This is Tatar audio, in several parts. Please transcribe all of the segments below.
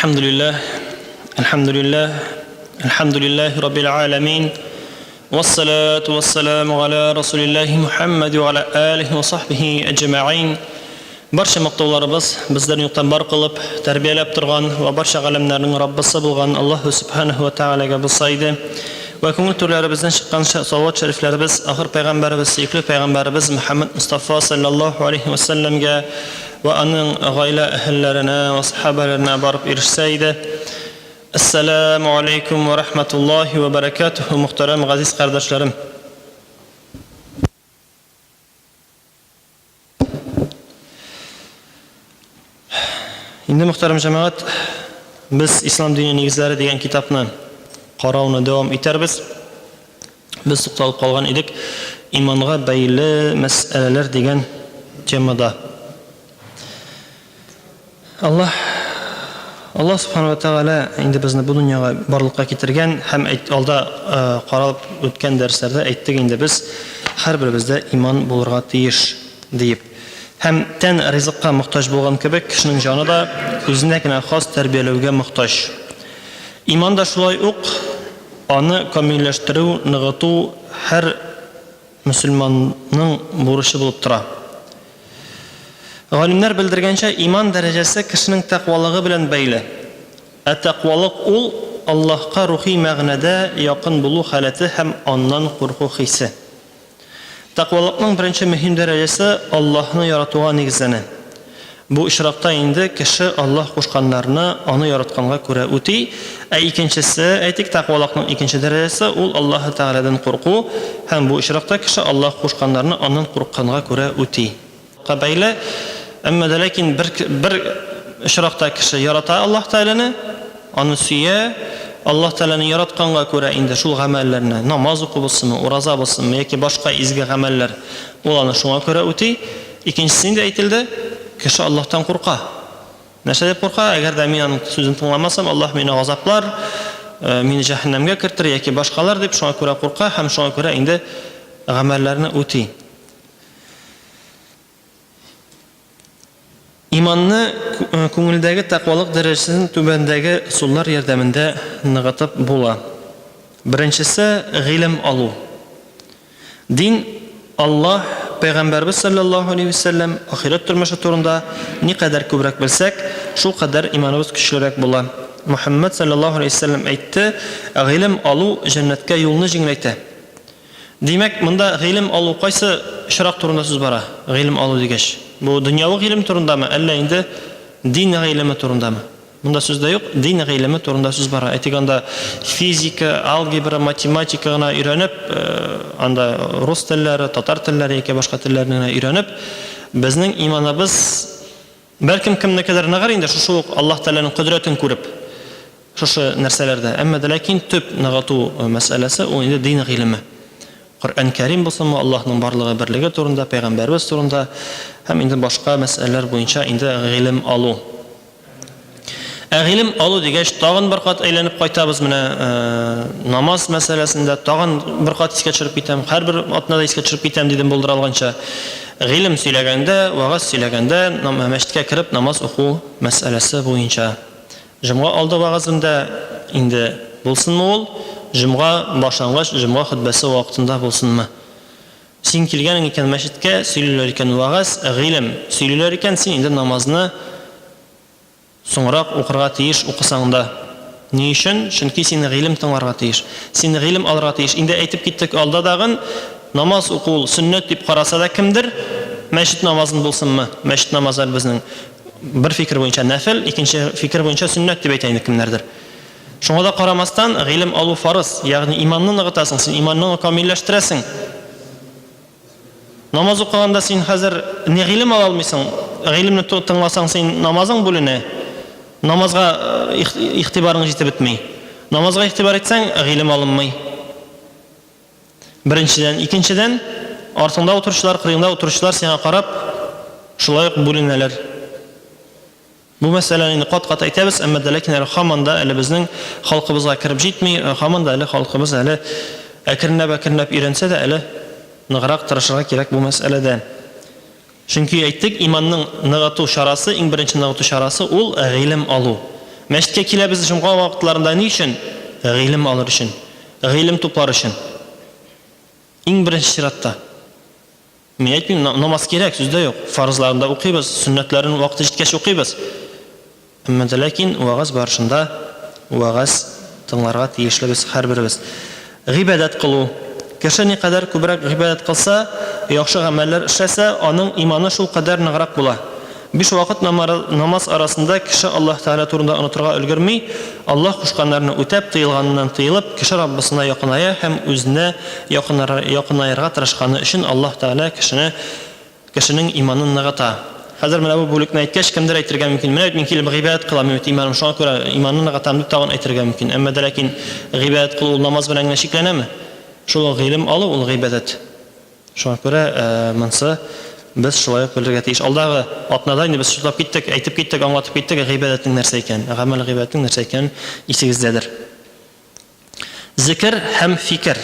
Әлхәмдүлилләһ, әлхәмдүлилләһ, әлхәмдүлилләһи раббил галәмин. Вассалату вассаламу аля расулиллаһи Мухаммад ва аля алихи ва сахбихи әҗмәгыйн. Барча мактауларыбыз безләрне юктан бар кылып, тәрбияләп торган ва барча галәмнәрнең Раббысы булган Аллаһу Сүбхәнәһү ва Тәгаләгә булса иде. Вә күңел түрләребездән чыккан салават шәрифләребез ахыр пәйгамбәребез, сөекле пәйгамбәребез Мөхәммәд Мостафа салләллаһу алейһи вә сәлләмгә вә аның гаилә әһелләренә вә сахабәләренә барып ирешсә иде. Әссәләмү алейкум вә рахматуллаһи вә бәрәкәтүһү, мөхтәрәм газиз кардәшләрем! Инде, мөхтәрәм җәмәгать, без Ислам дине нигезләре дигән китапны карауны дәвам итәрбез. Без тукталып калган идек иманга бәйле мәсьәләләр дигән темада. Аллаһ Аллаһ Субхану ва Тәгалә инде безне бу дөньяга барлыкка китергән һәм алда каралып үткән дәресләрдә әйттек инде без һәрберебездә иман булырга тиеш диеп. Һәм тән ризыкка мохтаҗ булган кебек, кешенең җаны да үзенә генә хас тәрбияләүгә мохтаҗ. Иман да шулай ук аны камилләштерү, ныгыту һәр мөселманның бурычы булып тора. Галимнәр белдергәнчә, иман дәрәҗәсе кешенең тәкъвалыгы белән бәйле. Ә тәкъвалык ул, Аллаһка рухи мәгънәдә якын булу халәте һәм Аннан курку хисе. Тәкъвалыкның беренче мөһим дәрәҗәсе Аллаһны яратуга нигезләнә. Бу очракта инде кеше Аллаһ кушканнарны аны яратканга күрә үти, ә икенчесе, әйтик, тәкъвалыкның икенче дәрәҗәсе, ул Аллаһы Тәгаләдән курку, һәм бу очракта кеше Аллаһ кушканнарны аннан курыкканга күрә үти. Ка бәйле, әмма дә ләкин бер, бер очракта кеше ярата Аллаһ Тәгаләне, аны сөя, Аллаһ Тәгаләне яратканга күрә инде шул гамәлләрне, намаз уку булсынмы, ураза булсынмы яки башка изге гамәлләр, ул аны шуңа күрә үти. Икенчесе инде әйтелде, кеше Аллаһтан курка. Нәрсә дип курка? Әгәр дә мин аның сүзен тыңламасам, Аллаһ мине газаплар, мине җәһәннәмгә кертер яки башкалар дип, шуңа күрә курка һәм шуңа күрә инде гамәлләрне үти. Иманны күңелдәге тәкъвалык дәрәҗәсен түбәндәге ысуллар ярдәмендә ныгытып була. Беренчесе, гыйлем алу. Дин, Аллаһ, Пәйгамбәрбез салләллаһу алейһи вә сәлләм, ахирәт тормышы турында никадәр күбрәк белсәк, шулкадәр иманыбыз көчлерәк була. Мөхәммәд салләллаһу алейһи вә сәлләм әйтте, Гыйлем алу җәннәткә юлны җиңеләйтә. Димәк, монда гыйлем алу кайсы очрак турында сүз бара? Гыйлем алу дигәч, бу дөньяви гыйлем турындамы, әллә инде дин гыйлеме турындамы? Монда сүз дә юк, дин гыйлеме турында сүз бара. Әйтик, анда физика, алгебра, математика гына өйрәнеп, анда рус телләре, татар телләре яки башка телләрне генә өйрәнеп, безнең иманыбыз бәлкем кемнекедер ныгыр инде шушы ук Аллаһ Тәгаләнең кодрәтен күреп, шушы нәрсәләрдә. Әмма дә ләкин төп ныгыту мәсьәләсе ул инде дин гыйлеме. Коръән Кәрим булсынмы, Аллаһның барлыгы, берлеге турында, пәйгамбәребез турында һәм инде башка мәсьәләләр буенча инде гыйлем алу. Ә гыйлем алу дигәч, тагын бер кат әйләнеп кайтабыз менә намаз мәсьәләсендә, тагын бер кат искә төшереп китәм, һәрбер атнада искә төшереп китәм дидем булдыра алганча. Гыйлем сөйләгәндә, вәгазь сөйләгәндә, мәчеткә кереп намаз уку мәсьәләсе буенча. Җомга алды вәгазендә инде булсынмы ул, җомга башлангач, җомга хөтбәсе вакытында булсынмы? Син килгәнең икән мәчеткә, сөйлиләр икән вәгазь, гыйлем сөйлиләр икән, син инде намазны соңрак укырга тиеш, укысаң да. Ни өчен? Чөнки син гыйлем тыңларга тиеш. Син гыйлем алырга тиеш. Инде әйтеп киттек алда дагын, намаз уку ул сөннәт дип караса да кемдер, мәчет намазын булсынмы? Мәчет намазы әле безнең бер фикер буенча нәфел, икенче фикер буенча сөннәт дип әйтә инде кемнәрдер. Шуңа да карамастан, гыйлем алу фарыз, ягъни иманны ныгытасың, син иманыңны камилләштерәсең. Намаз укыганда син хәзер не гыйлем ала алмыйсың, гыйлемне тыңласаң син намазың бүленә, намазга э, игътибарың җитеп бетми. Намазга игътибар итсәң, гыйлем алынмый. Беренчедән, икенчедән, артыңда утыручылар, кырыеңда утыручылар сиңа карап, шулай ук бүленәләр. Бу мәсьәләне инде кат-кат әйтәбез, әмма дә ләкин әле һаман да әле безнең халкыбызга кереп җитми, һаман да әле халкыбыз әле әкренләп-әкренләп өйрәнсә дә, әле ныграк тырышырга кирәк бу мәсьәләдә. Чөнки әйттек, иманның ныгыту чарасы, иң беренче ныгыту чарасы ул гыйлем алу. Мәчеткә киләбез җомга вакытларында ни өчен? Гыйлем алыр өчен. Гыйлем туплар өчен. Иң беренче чиратта. Мин әйтмим, намаз кирәк, сүз дә юк. Фарызларын да укыйбыз, сөннәтләрен вакыты җиткәч укыйбыз. Әмма дә ләкин вәгазь барышында вәгазь тыңларга тиешлебез һәрберебез. Гыйбадәт кылу. Кеше никадәр күбрәк гыйбадәт кылса, яхшы гамәлләр эшләсә, аның иманы шулкадәр ныграк була. Биш вакыт намаз арасында кеше Аллаһ Тәгалә турында онытырга өлгерми, Аллаһ кушканнарны үтәп, тыелганыннан тыелып, кеше Раббысына якыная һәм үзенә якынаерга тырышканы өчен Аллаһ Тәгалә кешене кешенең иманын ныгыта. Хәзер менә бу бүлекне әйткәч, кемдер әйтергә мөмкин, менә бит мин килеп гыйбадәт кылам, мин бит иманым шуңа күрә иманны ныгытам дип тагын әйтергә мөмкин. Әмма дә ләкин гыйбадәт кылу ул намаз белән генә чикләнәме? Шул ук гыйлем алу ул гыйбадәт. Шуңа күрә монсы без шулай ук белергә тиеш. Алдагы атнада инде без чутлап киттек, әйтеп киттек, аңлатып киттек гыйбадәтнең нәрсә икәнен, гамәл гыйбадәтнең нәрсә икәнен исегездәдер. Зикер һәм фикер.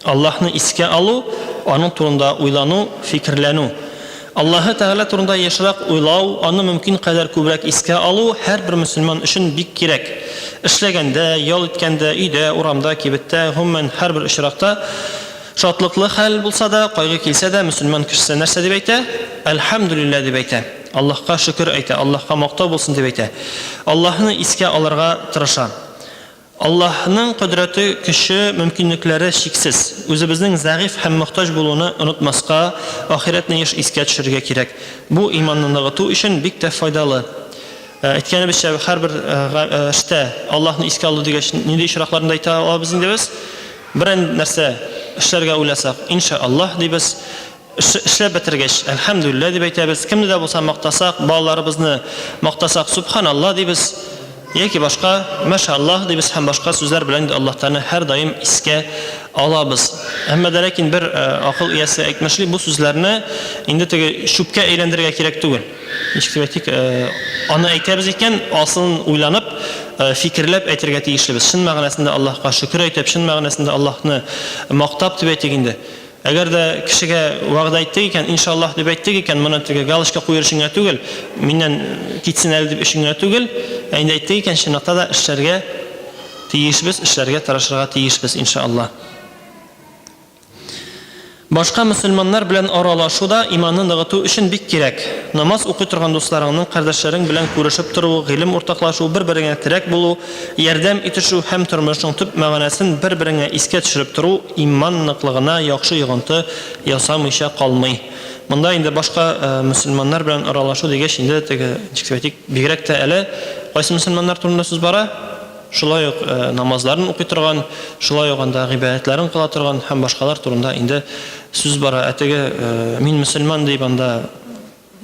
Аллаһны искә алу, аның турында уйлану, фикерләнү. Аллаһы Тәгалә турында ешрак уйлау, аны мөмкин кадәр күбрәк искә алу һәрбер мөселман өчен бик кирәк. Эшләгәндә, ял иткәндә, өйдә, урамда, кибеттә, гомумән, һәрбер очракта Шатлыклы хәл булса да, кайгы килсә дә, мөселман кешесе нәрсә дип әйтә? Әлхәмдүлилләһ дип әйтә. Аллаһка шөкер әйтә, Аллаһка мактау булсын дип әйтә. Аллаһны искә алырга тырыша. Аллаһның кодрәте, көче, мөмкинлекләре чиксез. Үзебезнең зәгыйфь һәм мохтаҗ булуны онытмаска, ахирәтне еш искә төшерергә кирәк. Бу иманны ныгыту өчен бик тә файдалы. Әйткәнебезчә, һәрбер эштә Аллаһны искә алу дигәч, нинди очракларында әйтә алабыз инде без? Берәр нәрсә эшләргә уйласак, инша Аллаһ дибез. Эшләп бетергәч, әлхәмдүлилләһ дип әйтәбез. Кемне дә булса мактасак, балаларыбызны мактасак, субханаллаһ дибез. Яки башка, мәшаллаһ дибез һәм башка сүзләр белән инде Аллаһ Тәгаләне һәрдаим искә алабыз. Әмма дә ләкин бер акыл иясе әйтмешли, бу сүзләрне инде теге чүпкә әйләндерергә кирәк түгел. Ничек дип әйтик, аны әйтәбез икән, асылын уйланып, фикерләп әйтергә тиешлебез. Чын мәгънәсендә Аллаһка шөкер әйтеп, чын мәгънәсендә Аллаһны мактап дип әйтик инде. Әгәр дә кешегә вәгъдә иттек икән, иншаллаһ дип әйттек икән, моны теге галочка куер өчен генә түгел, миннән китсен әле дип өчен генә түгел, ә инде әйттек икән, чынлыкта да эшләргә тиешбез, эшләргә тырышырга тиешбез, иншаллаһ. Башка мөселманнар белән аралашу да иманны ныгыту өчен бик кирәк. Намаз укый торган дусларыңның, кардәшләрең белән күрешеп тору, гыйлем уртаклашу, бер-береңә терәк булу, ярдәм итешү һәм тормышның төп мәгънәсен бер-береңә искә төшереп тору иман ныклыгына яхшы йогынты ясамыйча калмый. Монда инде башка мөселманнар белән аралашу дигәч инде теге, ничек дип әйтик, бигрәк тә әле кайсы мөселманнар турында сүз бара? Шулай ук намазларын укый торган, шулай ук анда гыйбадәтләрен кыла торган һәм башкалар турында инде сүз бара. Ә теге мин мөселман дип анда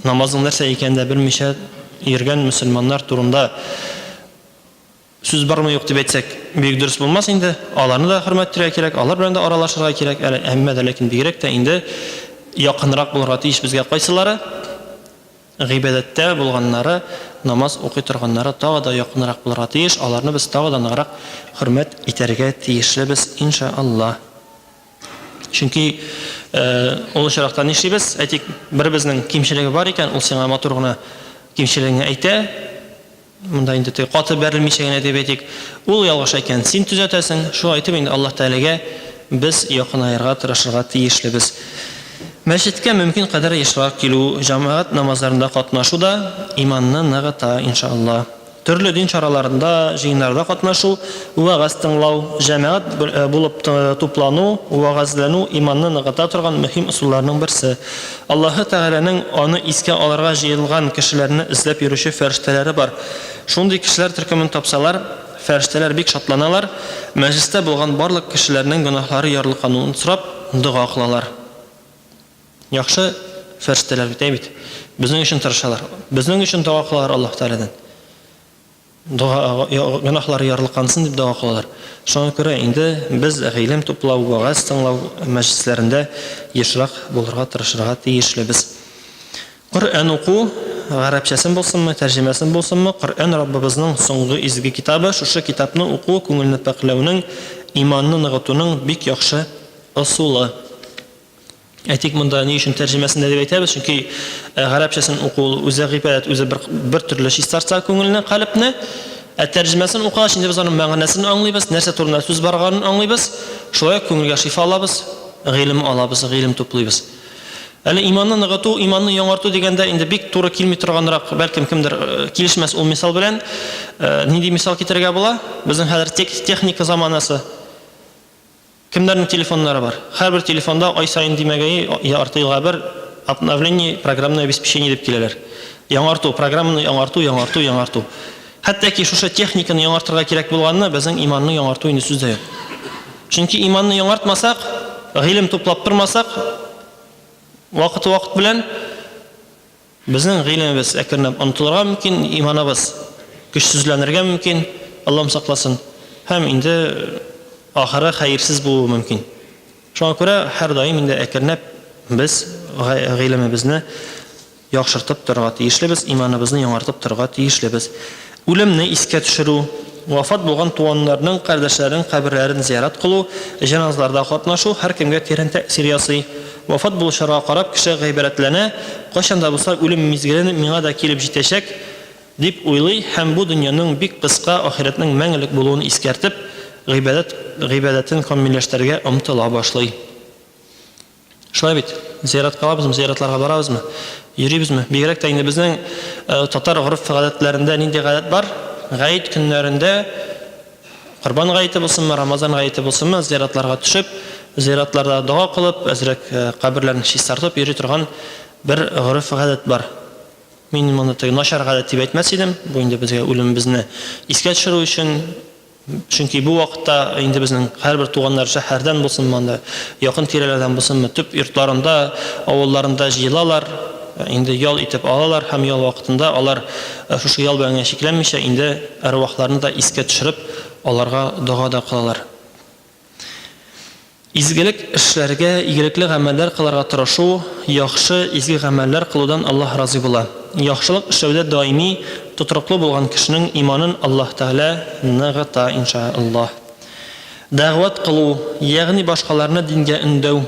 намазның нәрсә икәнен дә белмичә йөргән мөселманнар турында сүз бармы юк дип әйтсәк, бик дөрес булмас инде. Аларны да хөрмәт итәргә кирәк, алар белән дә аралашырга кирәк әле, әмма дә ләкин бигрәк тә инде якынрак булырга тиеш безгә кайсылары? Гыйбадәттә булганнары, намаз укый торганнары тагы да якынрак булырга тиеш, аларны без тагы да ныграк хөрмәт итәргә тиешлебез, иншаАллаһ. Чөнки ул очракта нишлибез? Әйтик, беребезнең кимчелеге бар икән, ул сиңа матур гына кимчелегеңне әйтә, Монда инде теге каты бәрелмичә генә дип әйтик. Ул ялгыша икән, син төзәтәсең. Шулай итеп инде Аллаһ Тәгаләгә без якынаерга тырышырга тиешлебез. Мәчеткә мөмкин кадәр ешрак килү, җәмәгать намазларында катнашу да иманны ныгыта, иншаллаһ. Төрле дин чараларында, җыеннарда катнашу, вәгазь тыңлау, җәмәгать булып туплану, вәгазьләнү иманны ныгыта торган мөһим ысулларның берсе. Аллаһы Тәгаләнең Аны искә алырга җыелган кешеләрне эзләп йөрүче фәрештәләре бар. Шундый кешеләр төркемен тапсалар, фәрештәләр бик шатланалар, мәҗлестә булган барлык кешеләрнең гөнаһлары ярлыкануын сорап, дога кылалар. Яхшы фәрештәләр бит, әй бит. Безнең өчен тырышалар. Безнең өчен дога кылалар Аллаһ Тәгаләдән. Дога, гөнаһлары ярлыкансын дип дога кылалар. Шуңа күрә инде без гыйлем туплау, вәгазь тыңлау мәҗлесләрендә ешрак булырга тырышырга тиешлебез. Коръән уку, гарәпчәсен булсынмы, тәрҗемәсен булсынмы, Коръән Раббыбызның соңгы изге китабы, шушы китапны уку күңелне пакьләүнең, иманны ныгытуның бик яхшы ысулы. Әйтик, монда ни өчен тәрҗемәсендә дип әйтәбез, чөнки э, гарәпчәсен уку ул үзе гыйбадәт, үзе бер, бер төрле чистарта күңелне, калебне. Ә тәрҗемәсен укыгач, инде без аның мәгънәсен аңлыйбыз, нәрсә турында сүз барганын аңлыйбыз, шулай ук күңелгә шифа алабыз, гыйлем алабыз, гыйлем туплыйбыз. Әле иманны ныгыту, иманны яңарту дигәндә инде бик туры килми торганрак, бәлкем кемдер килешмәс ул мисал белән. Нинди мисал китерергә була? Безнең хәзер техника заманасы. Кемнәрнең телефоннары бар? Һәрбер телефонда ай саен димәгәе, ярты елга бер обновление программное обеспечение дип киләләр. Яңарту, программаны яңарту, яңарту, яңарту. Хәтта ки шушы техниканы яңартырга кирәк булганны, безнең иманны яңарту инде сүз дә юк. Чөнки иманны яңартмасак, гыйлем туплап тормасак, вакыты-вакыт белән безнең гыйлемебез әкренләп онытылырга мөмкин, иманыбыз көчсезләнергә мөмкин, Аллам сакласын, һәм инде ахыры хәерсез булуы мөмкин. Шуңа күрә һәрдаим инде әкренләп без гыйлемебезне яхшыртып торырга тиешлебез, иманыбызны яңартып торырга тиешлебез. Үлемне искә төшерү, вафат булган туганнарның, кардәшләрнең каберләрен зиярат кылу, җеназаларда катнашу һәркемгә тирән тәэсир ясый. Вафат булучыларга карап кеше гыйбрәтләнә, кайчан да булса үлем мизгеле миңа да килеп җитәчәк, дип уйлый һәм бу дөньяның бик кыска, ахирәтнең мәңгелек булуын искәртеп, гыйбадәт гыйбадәтен камилләштерергә омтыла башлый. Шулай бит, зиярат кылабызмы, зияратларга барабызмы, йөрибезме? Бигрәк тә инде безнең татар гореф-гадәтләрендә нинди гадәт бар? Гает көннәрендә, Корбан гаете булсынмы, Рамазан гаете булсынмы, зияратларга төшеп, зияратларда дога кылып, әзрәк каберләрне чистартып йөри торган бер гореф-гадәт бар. Мин моны теге начар гадәт дип әйтмәс идем. Бу инде безгә үлемебезне искә төшерү өчен, Чөнки бу вакытта инде безнең һәрбер туганнар шәһәрдән булсынмы, анда якын тирәләрдән булсынмы, төп йортларында, авылларында җыелалар, инде ял итеп алалар һәм ял вакытында алар шушы ял белән генә чикләнмичә, инде әрвахларны да искә төшереп, аларга дога да кылалар. Изгелек эшләргә, игелекле гамәлләр кылырга тырышу, яхшы, изге гамәлләр кылудан Аллаһ разый була. Яхшылык эшләүдә даими, тотрыклы булган кешенең иманын Аллаһ Тәгалә ныгыта, инша Аллаһ. Дәгъват кылу, ягъни башкаларны дингә өндәү.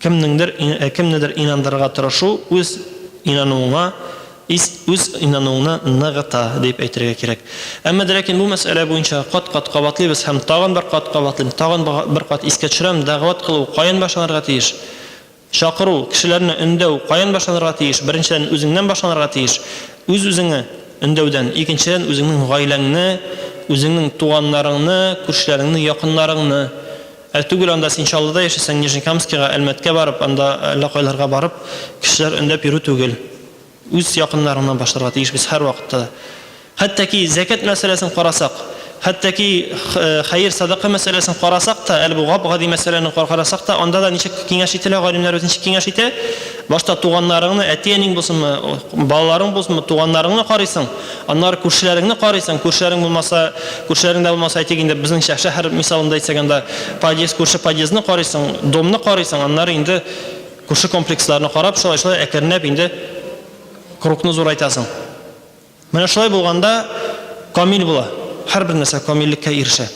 Кемнеңдер, кемнедер инандырырга тырышу үз инануыңа, ис, үз инануыңны ныгыта, дип әйтергә кирәк. Әмма дә ләкин бу мәсьәлә буенча кат-кат кабатлыйбыз һәм тагын бер кат кабатлыйм, тагын бер кат искә төшерәм, дәгъват кылу каян башланырга тиеш? Чакыру, кешеләрне өндәү каян башланырга тиеш? Беренчедән, үзеңнән башланырга тиеш. Үз-үзеңне өндәүдән, икенчедән, үзеңнең гаиләңне, үзеңнең туганнарыңны, күршеләреңне, якыннарыңны. Ә түгел анда син Чаллыда яшәсәң, Нижнекамскига, Әлмәткә барып, анда әллә кайларга барып, кешеләр өндәп йөрү түгел. Үз якыннарыңнан башларга тиешбез һәрвакытта да. Хәтта ки зәкят мәсьәләсен карасак, хәтта ки хәер-садака мәсьәләсен карасак та, әле бу гап-гади мәсьәләне карасак та, анда да ничек киңәш ителә, галимнәребез ничек киңәш итә? Башта туганнарыңны, әти-әниң булсынмы, балаларың булсынмы, туганнарыңны карыйсың, Аннары күршеләреңне карыйсың, күршеләрең булмаса, күршеләрең дә булмаса, әйтик инде, безнең шәһәр мисалында әйтсәк, анда подъезд, күрше подъездны карыйсың, домны карыйсың, аннары инде күрше комплексларны карап, шулай-шулай әкренләп инде кругны зурайтасың. Менә шулай булганда камил була. Һәрбер нәрсә камиллеккә ирешә.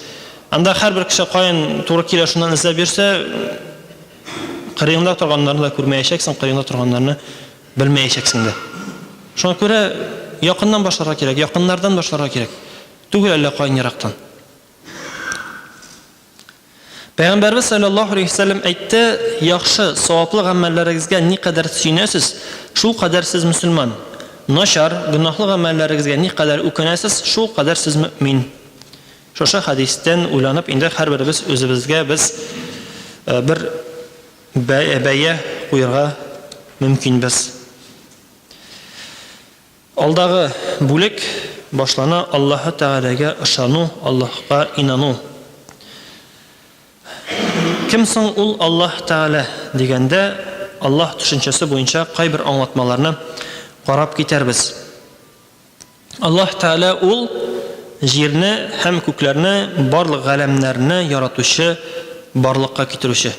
Анда һәрбер кеше каян туры килә, шуннан эзләп йөрсә, кырыеңда торганнарны да күрмәячәксең, кырыеңда торганнарны Белмәячәксең дә. Шуңа күрә якыннан башларга кирәк, якыннардан башларга кирәк. Түгел әллә каян ерактан. Пәйгамбәрбез саллаллаһу алейһи вәсәлләм әйтте, яхшы, саваплы гамәлләрегезгә никадәр сөенәсез, шул кадәр сез мөселман. Начар, гөнаһлы гамәлләрегезгә никадәр үкенәсез, шул кадәр сез мөэмин. Шушы хәдистән уйланып инде һәрберебез үзебезгә без бер Бәя куярга мөмкинбез. Алдагы бүлек башлана Аллаһы Тәгаләгә ышану, Аллаһка инану. Кем соң ул Аллаһ Тәгалә дигәндә, Аллаһ төшенчәсе буенча кайбер аңлатмаларны карап китәрбез. Аллаһ Тәгалә ул җирне һәм күкләрне, барлык галәмнәрне яратучы, барлыкка китерүче.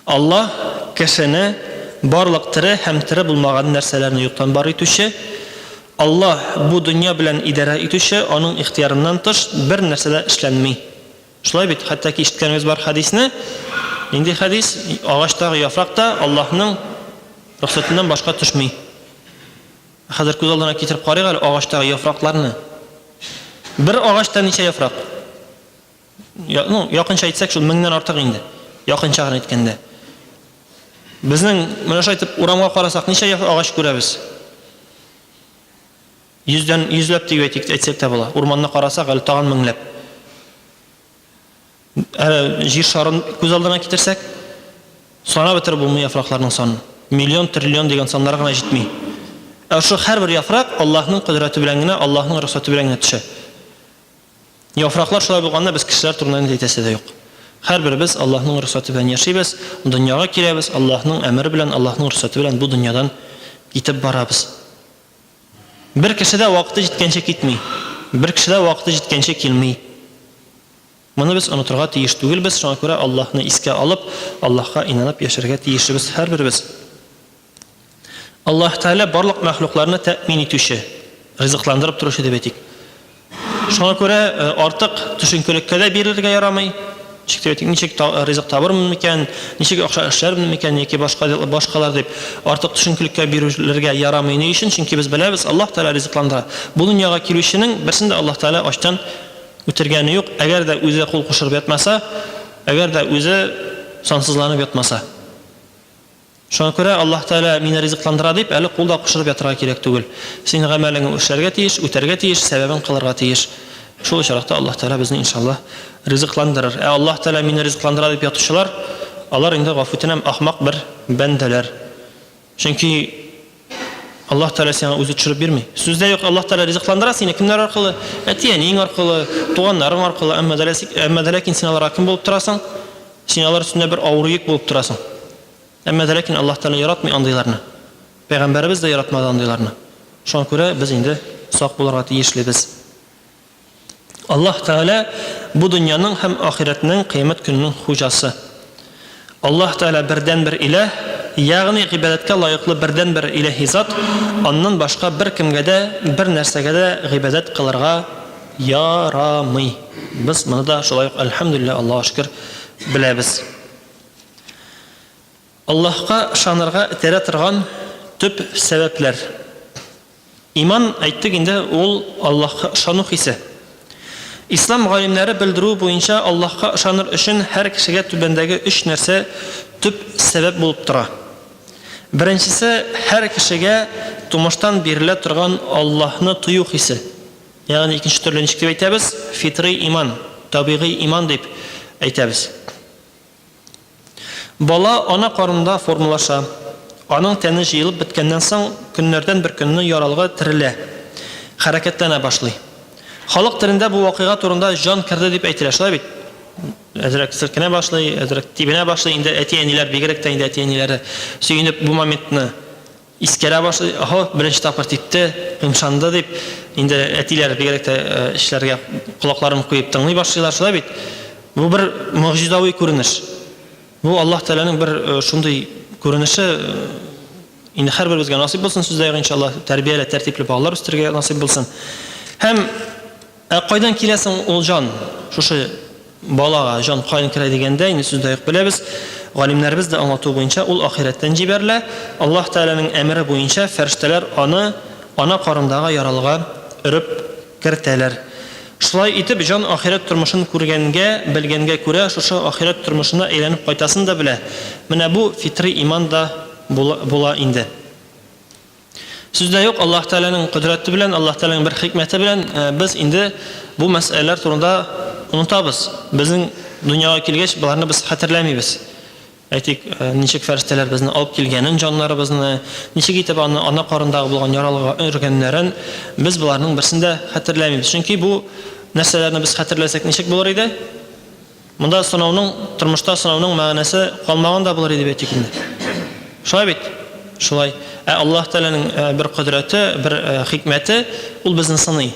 Аллаһ кешене, барлык тере һәм тере булмаган нәрсәләрне юктан бар итүче. Аллаһ бу дөнья белән идарә итүче, аның ихтыярыннан тыш бер нәрсә дә эшләнми. Шулай бит, хәтта ки ишеткәнебез бар хәдисне. Нинди хәдис? Агачтагы яфрак та Аллаһның рөхсәтеннән башка төшми. Хәзер күз алдына китереп карыйк әле агачтагы яфракларны. Бер агачта ничә яфрак? Ну, якынча әйтсәк, шул меңнән артык инде. Якынча гына әйткәндә. Безнең менә шулай итеп урамга карасак, ничә агач күрәбез? Йөздән йөзләп дип әйтик, әйтсәк тә була. Урманны карасак, әле тагын меңләп. Әле җир шарын күз алдына китерсәк, санап бетереп булмый яфракларның санын. Миллион, триллион дигән саннар гына җитми. Ә шул һәрбер яфрак Аллаһның кодрәте белән генә, Аллаһның рөхсәте белән генә төшә. Яфраклар шулай булганда без кешеләр турында инде әйтәсе дә юк. Һәрберебез Аллаһның рөхсәте белән яшибез, дөньяга киләбез, Аллаһның әмере белән, Аллаһның рөхсәте белән бу дөньядан китеп барабыз. Бер кеше дә вакыты җиткәнче китми. Бер кеше дә вакыты җиткәнче килми. Моны без онытырга тиеш түгелбез, шуңа күрә Аллаһны искә алып, Аллаһка инанып яшәргә тиешбез һәрберебез. Аллаһ Тәгалә барлык мәхлукларны тәэмин итүче, ризыкландырып торучы дип әйтик. Шуңа күрә э, артык төшенкелеккә дә бирелергә ярамый. Ничек дип әйтик, ничек ризык табырмын микән, ничек акча эшләрмен микән яки башка башкалар дип артык төшенкелеккә бирелергә ярамый. Ни өчен? Чөнки без беләбез, Аллаһ Тәгалә ризыкландыра. Бу дөньяга килүченең берсен дә Аллаһ Тәгалә ачтан үтергәне юк, әгәр дә үзе кул кушырып ятмаса, әгәр дә үзе сансызланып ятмаса. Шуңа күрә Аллаһ Тәгалә мине ризыкландыра дип, әле кул да кушырып ятырга кирәк түгел. Син гамәлеңне эшләргә тиеш, үтәргә тиеш, сәбәбен кылырга тиеш. Шул очракта Аллаһ Тәгалә безне, иншаллаһ, ризыкландырыр. Ә Аллаһ Тәгалә мине ризыкландыра дип ятучылар, алар инде, гафу үтенәм, ахмак бер бәндәләр. Чөнки Аллаһ Тәгалә сиңа үзе төшереп бирми. Сүз дә юк, Аллаһ Тәгалә ризыкландыра сине кемнәр аркылы? Әти-әниең аркылы, туганнарың аркылы, әмма дә әмма дә ләкин син аларга кем булып торасың? Син алар өстендә бер авыр йөк булып торасың. Әмма дә ләкин Аллаһ Тәгалә яратмый андыйларны. Пәйгамбәребез дә яратмады андыйларны. Шуңа күрә без инде сак булырга тиешлебез. Аллаһ Тәгалә бу дөньяның һәм ахирәтнең, кыямәт көненең хуҗасы. Аллаһ Тәгалә бердәнбер иләһ, ягъни гыйбадәткә лаеклы бердәнбер иләһи зат, аннан башка беркемгә дә, бер нәрсәгә дә гыйбадәт кылырга ярамый. Без моны да шулай ук, әлхәмдүлилләһ, Аллаһка шөкер, беләбез. Аллаһка ышанырга этәрә торган төп сәбәпләр. Иман, әйттек инде, ул Аллаһка ышану хисе. Ислам галимнәре белдерүе буенча, Аллаһка ышаныр өчен һәр кешегә түбәндәге өч нәрсә төп сәбәп булып тора. Беренчесе, һәр кешегә тумыштан бирелә торган Аллаһны тою хисе. Ягъни икенче төрле ничек дип әйтәбез? Фитрый иман, табигый иман дип әйтәбез. Бала ана карынында формалаша. Аның тәне җыелып беткәннән соң, көннәрдән бер көнне яралгы терелә, хәрәкәтләнә башлый. Халык телендә бу вакыйга турында җан керде дип әйтелә, шулай бит? Әзрәк селкенә башлый, әзрәк тибенә башлый, инде әти-әниләр, бигрәк тә инде әти-әниләре сөенеп бу моментны Искәрә башлый, Оһо, беренче тапкыр типте, кыймшанды, дип, инде әтиләр бигрәк тә эшләргә колакларын куеп тыңлый башлыйлар, шулай бит? Бу бер могҗизави күренеш. Бу Аллаһ Тәгаләнең бер шундый күренеше, инде һәрберебезгә насыйп булсын, сүз дә юк, иншаллаһ, тәрбияле, тәртипле балалар үстерергә насыйп булсын. Һәм Ә кайдан килә соң ул җан? Шушы балага җан каян керә дигәндә, инде сүз дә юк беләбез, галимнәребез дә аңлатуы буенча, ул ахирәттән җибәрелә. Аллаһ Тәгаләнең әмере буенча фәрештәләр аны ана карындагы яралыга өреп кертәләр. Шулай итеп, җан ахирәт тормышын күргәнгә, белгәнгә күрә, шушы ахирәт тормышына әйләнеп кайтасын да белә. Менә бу фитрый иман да була инде. Сүз дә юк, Аллаһ Тәгаләнең кодрәте белән, Аллаһ Тәгаләнең бер хикмәте белән без инде бу мәсьәләләр турында онытабыз. Безнең дөньяга килгәч, боларны без хәтерләмибез. Әйтик, ничек фәрештәләр безне алып килгәнен, җаннарыбызны, ничек итеп аны ана карындагы булган яралыга өргәннәрен, без боларның берсен дә хәтерләмибез. Чөнки бу нәрсәләрне без хәтерләсәк, ничек булыр иде? Монда сынауның, тормышта сынауның мәгънәсе калмаган да булыр иде бит инде. Шулай бит? Шулай. Ә Аллаһ Тәгаләнең э, бер кодрәте, бер э, хикмәте, ул безне сыный.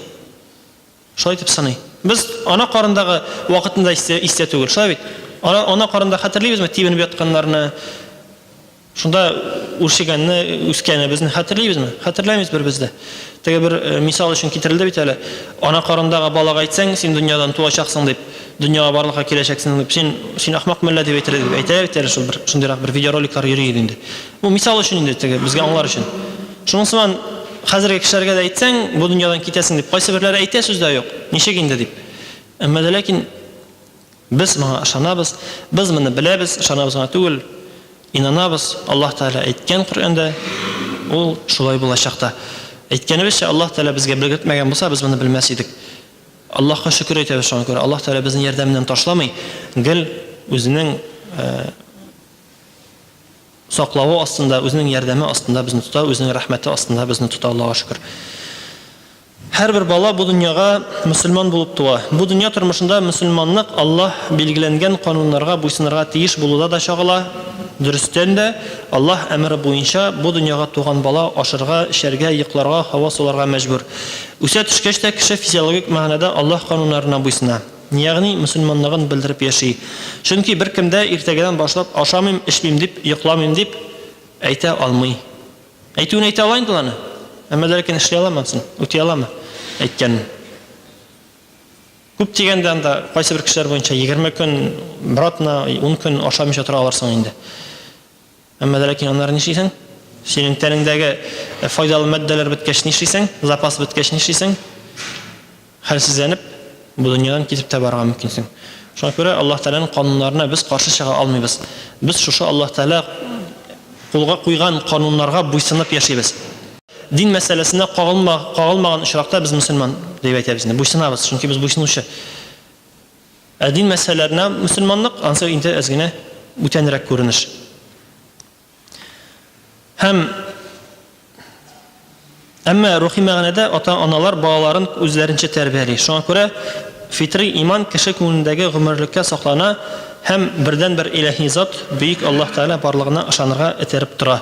Шулай итеп сыный. Без ана карындагы вакытында истә, истә түгел, шулай бит? Ана, ана карында хәтерлибезме тибенеп ятканнарны, Шунда үрчегәнне, үскәнебезне хәтерлибезме? Хәтерләмибез беребез дә. Теге бер э, мисал өчен китерелде бит әле. Ана карындагы балага әйтсәң, син дөньядан туачаксың дип, дөньяга барлыкка киләчәксең дип, син син ахмак мәллә дип әйтер дип әйтә бит әле шул бер шундыйрак бер видеороликлар йөри иде инде. Бу мисал өчен инде теге безгә аңлар өчен. Шуның сыман хәзерге кешеләргә дә әйтсәң, бу дөньядан китәсең дип, кайсыберләре әйтә сүз дә юк, ничек инде дип. Әмма дә ләкин без моңа ышанабыз, без моны беләбез, ышанабыз гына түгел, инанабыз, Аллаһ Тәгалә әйткән Коръәндә, ул шулай булачак та. Әйткәнебезчә, Аллаһ Тәгалә безгә белгертмәгән булса, без моны белмәс идек. Аллаһка шөкер әйтәбез шуңа күрә, Аллаһ Тәгалә безне ярдәменнән ташламый, гел үзенең саклавы астында, үзенең ярдәме астында безне тота, үзенең рәхмәте астында безне тота, Аллаһка шөкер. Һәрбер бала бу дөньяга мөселман булып туа. Бу дөнья тормышында мөселманлык Аллаһ билгеләнгән кануннарга буйсынырга тиеш булуда да чагыла. Дөрестән дә, Аллаһ әмере буенча бу дөньяга туган бала ашарга, эчәргә, йокларга, һава суларга мәҗбүр. Үсә төшкәч тә кеше физиологик мәгънәдә Аллаһ кануннарына буйсына. Ягъни мөселманлыгын белдереп яши. Чөнки беркем дә иртәгәдән башлап ашамыйм, эчмим дип, йокламыйм дип әйтә алмый. Әйтүен әйтә ала инде ул аны. Әмма дә ләкин эшли аламы анысын? Үти аламы әйткәнен? Күп дигәндә анда кайсы бер кешеләр буенча 20 көн, бер атна, 10 көн ашамыйча тора алырсың инде. Әмма дә ләкин аннары нишлисең? Синең тәнеңдәге файдалы матдәләр беткәч нишлисең? Запас беткәч нишлисең? Хәлсезләнеп, бу дөньядан китеп тә барырга мөмкинсең. Шуңа күрә Аллаһ Тәгаләнең кануннарына без каршы чыга алмыйбыз. Без шушы Аллаһ Тәгалә кулга куйган кануннарга буйсынып яшибез. Дин мәсьәләсенә кагылма, кагылмаган очракта без мөселман дип әйтәбез инде, буйсынабыз, чөнки без буйсынучы. Ә дин мәсьәләләренә мөселманлык, ансы инде әз генә бүтәнрәк күренеш. Һәм әмма рухи мәгънәдә ата-аналар балаларын үзләренчә тәрбияли. Шуңа күрә фитри иман кеше күңелендәге гомерлеккә саклана һәм бердәнбер илаһи зат, бөек Аллаһ Тәгалә барлыгына ышанырга этәреп тора.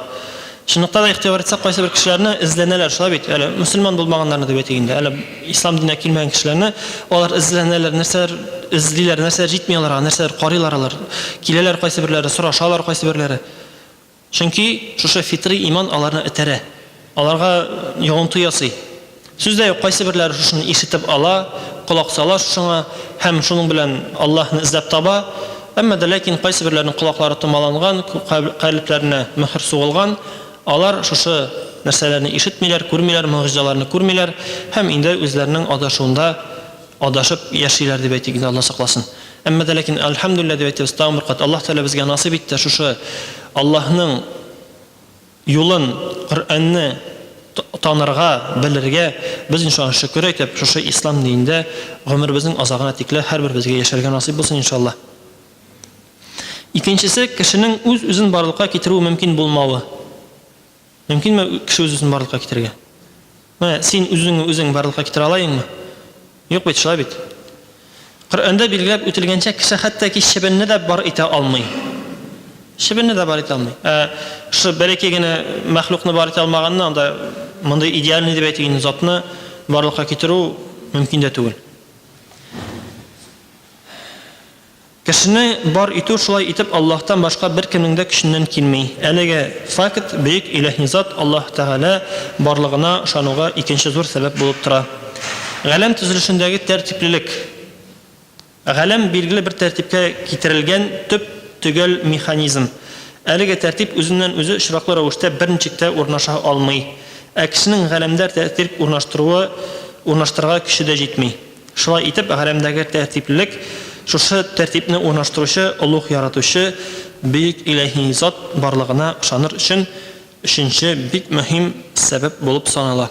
Чынлыкта да игътибар итсәк, кайсыбер кешеләрне эзләнәләр, шулай бит, әле мөселман булмаганнарны дип әйтик инде, әле ислам диненә килмәгән кешеләрне алар эзләнәләр, нәрсәләр эзлиләр, нәрсәләр җитми аларга, нәрсәләр карыйлар алар. Киләләр кайсыберләре, сорашалар кайсыберләре. Чөнки шушы фитри иман аларны этәрә, аларга йогынты ясый. Сүз дә юк, кайсыберләре шушыны ишетеп ала, колак сала шушыңа һәм шуның белән Аллаһны эзләп таба. Әмма дә ләкин кайсыберләренең колаклары томаланган, калебләренә мөһер сугылган, алар шушы нәрсәләрне ишетмиләр, күрмиләр, могҗизаларны күрмиләр һәм инде үзләренең адашуында адашып яшиләр дип әйтик инде, Алла сакласын. Әмма дә ләкин, әлхәмдүлилләһ дип әйтәбез тагын бер кат, Аллаһ Тәгалә безгә насыйп итте шушы Аллаһның юлын, Коръәнне танырга, белергә, без инде шуңа шөкер әйтеп, шушы ислам динендә гомеребезнең азагына тикле һәрберебезгә яшәргә насыйп булсын, иншаллаһ. Икенчесе, кешенең үз-үзен барлыкка китерүе мөмкин булмавы. Мөмкинме кеше үз-үзен барлыкка китерергә? Менә син үзеңне үзең барлыкка китерә алаеңмы? Юк бит, шулай бит. Коръәндә билгеләп үтелгәнчә, кеше хәтта ки чебенне дә бар итә алмый. Чебенне дә бар итә алмый. Ә шушы бәләкәй генә мәхлукны бар итә алмаганны, анда мондый идеальный дип әйтик инде затны барлыкка китерү мөмкин дә түгел. Кешене бар итү шулай итеп Аллаһтан башка беркемнең дә көченнән килми. Әлеге факт бөек илаһи зат Аллаһ Тәгалә барлыгына ышануга икенче зур сәбәп булып тора. Галәм төзелешендәге тәртиплелек. Галәм билгеле бер тәртипкә китерелгән төп төгәл механизм. Әлеге тәртип үзеннән-үзе очраклы рәвештә берничек тә урнаша алмый. Ә кешенең галәмдә тәртип урнаштыруы урнаштырырга көче дә җитми. Шулай итеп, галәмдәге тәртиплелек шушы тәртипне урнаштыручы Олуг Яратучы, Бөек Илаһи Зат барлыгына ышаныр өчен өченче бик мөһим сәбәп булып санала.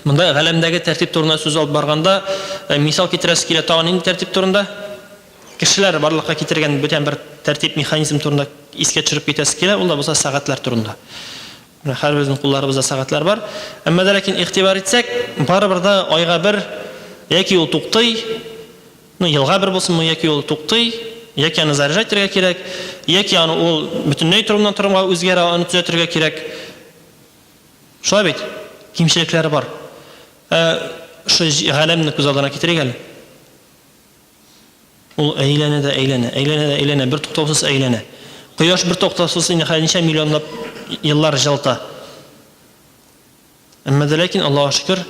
Монда галәмдәге тәртип турында сүз алып барганда, мисал китерәсе килә тагын нинди тәртип турында? Кешеләр барлыкка китергән бүтән бер тәртип, механизм турында искә төшереп китәсе килә, ул да булса сәгатьләр турында. Менә һәрберебезнең кулларыбызда сәгатьләр бар. Әмма дә ләкин игътибар итсәк, барыбер дә айга бер яки ул туктый, ну, елга бер булсынмы, яки ул туктый, яки аны заряжать итәргә кирәк, яки аны ул бөтенләй торымнан торымга үзгәрә, аны төзәтергә кирәк. Шулай бит? Кимчелекләре бар. Ә шул галәмне күз алдына китерик әле. Ул әйләнә дә әйләнә, әйләнә дә әйләнә, бертуктаусыз әйләнә. Кояш бертуктаусыз инде хәзер ничә миллионлап еллар җылыта. Әмма дә ләкин, Аллаһуга шөкер,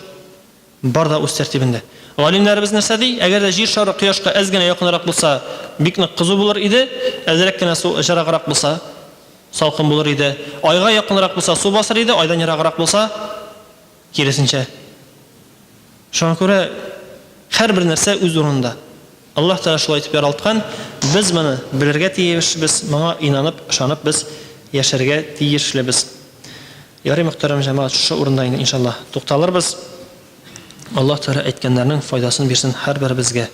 бар да үз тәртибендә. Галимнәребез нәрсә ди? Әгәр дә Җир шары кояшка әз генә якынрак булса, бик нык кызу булыр иде, әзрәк кенә су җыраграк булса, салкын булыр иде. Айга якынрак булса, су басыр иде, айдан ераграк булса, Киресенчә. Шуңа күрә һәрбер нәрсә үз урынында. Аллаһ Тәгалә шулай итеп яралткан, без моны белергә тиешбез, моңа инанып, ышанып без яшәргә тиешлебез. Ярый, мөхтәрәм җәмәгать, шушы урында инде, иншаллаһ, тукталырбыз. Аллаһ Тәгалә әйткәннәрнең файдасын бирсен һәрберебезгә.